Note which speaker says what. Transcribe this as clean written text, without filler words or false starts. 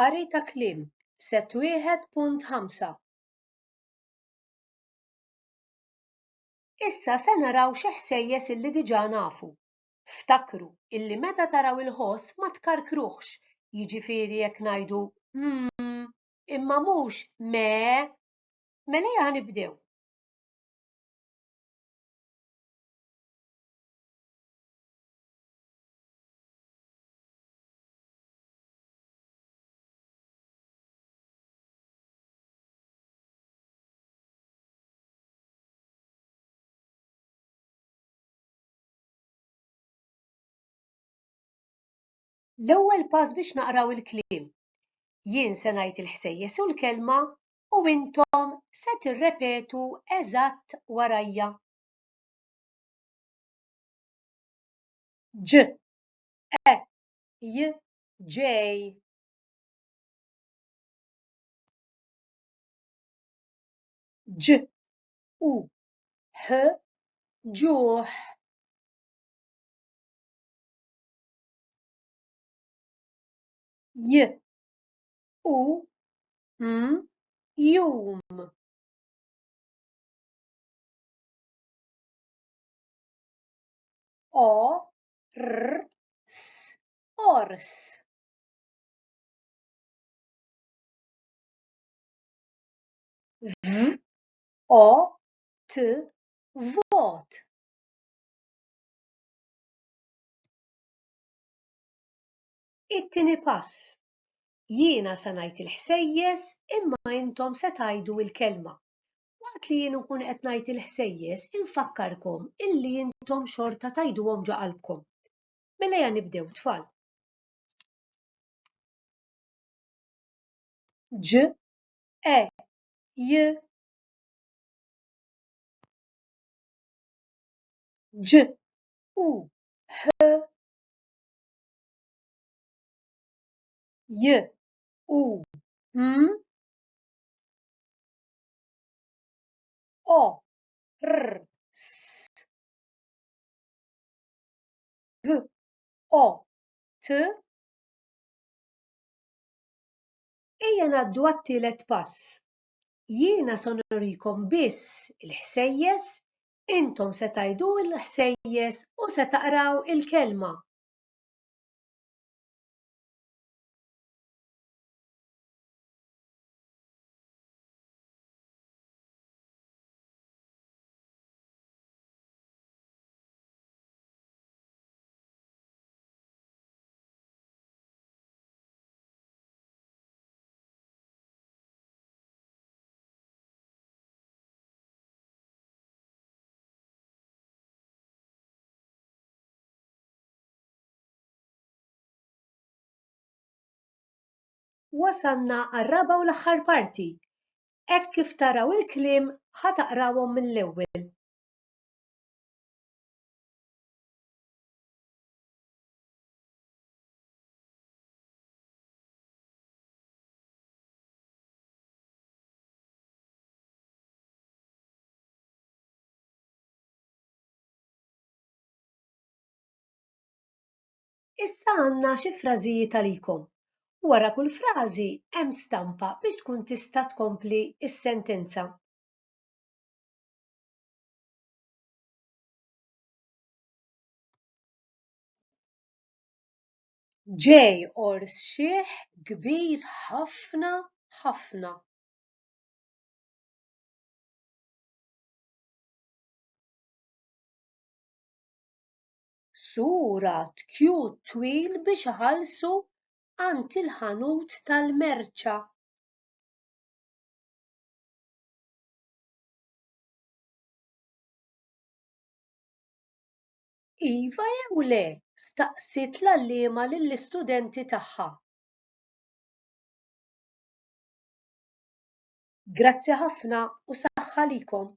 Speaker 1: Qari ta' kliem, Set 1.5. Issa se naraw xi ħsejjes illi diġà nafu. Ftakru illi meta taraw il-ħoss ma tkarkruhx, jiġifieri jekk ngħidu mm imma mhux me. Mela ejja ħa nibdew. L-ewwel pass biex naqraw il-kliem. Jien se ngħid il-ħsejjes u l-kelma u intom se tirrepetu eżatt warajja. Ġ, E, J, Ġej. Ġ, U, Ħ, ġuħ. J, U, M, jum. O, R, S, ors. V, O, T, vot. It-tieni pass. Jiena se ngħid il-ħsejjes imma intom se tgħidu l-kelma. Waqt li jien nkun qed ngħid il-ħsejjes infakkarkom illi intom xorta tgħiduhom ġo qalbkom. Mela ejja nibdew tfal. Ġ, E, J, Ġ, U, Ħ, J, U, M, O, R, S, V, O, T. Ejja ngħaddu għat-tielet pass. Jiena se nurikom biss il-ħsejjes, intom se tgħidu l-ħsejjes u se taqraw il-kelma. Wasalna għar-raba' u l-aħħar parti. Hekk kif taraw il-kliem ħa taqrawhom mill-ewwel. Issa għandna xi frażijiet għalikom. Wara kull frażi hemm stampa biex tkun tista' tkompli s-sentenza. Ġej għors xiħ kbir ħafna ħafna. Sura tkju twil biex iħallsu għand il-ħanut tal-merċa. Iva jew le? staqsiet l-għalliema lill-istudenti tagħha. Grazzi ħafna u saħħa likom!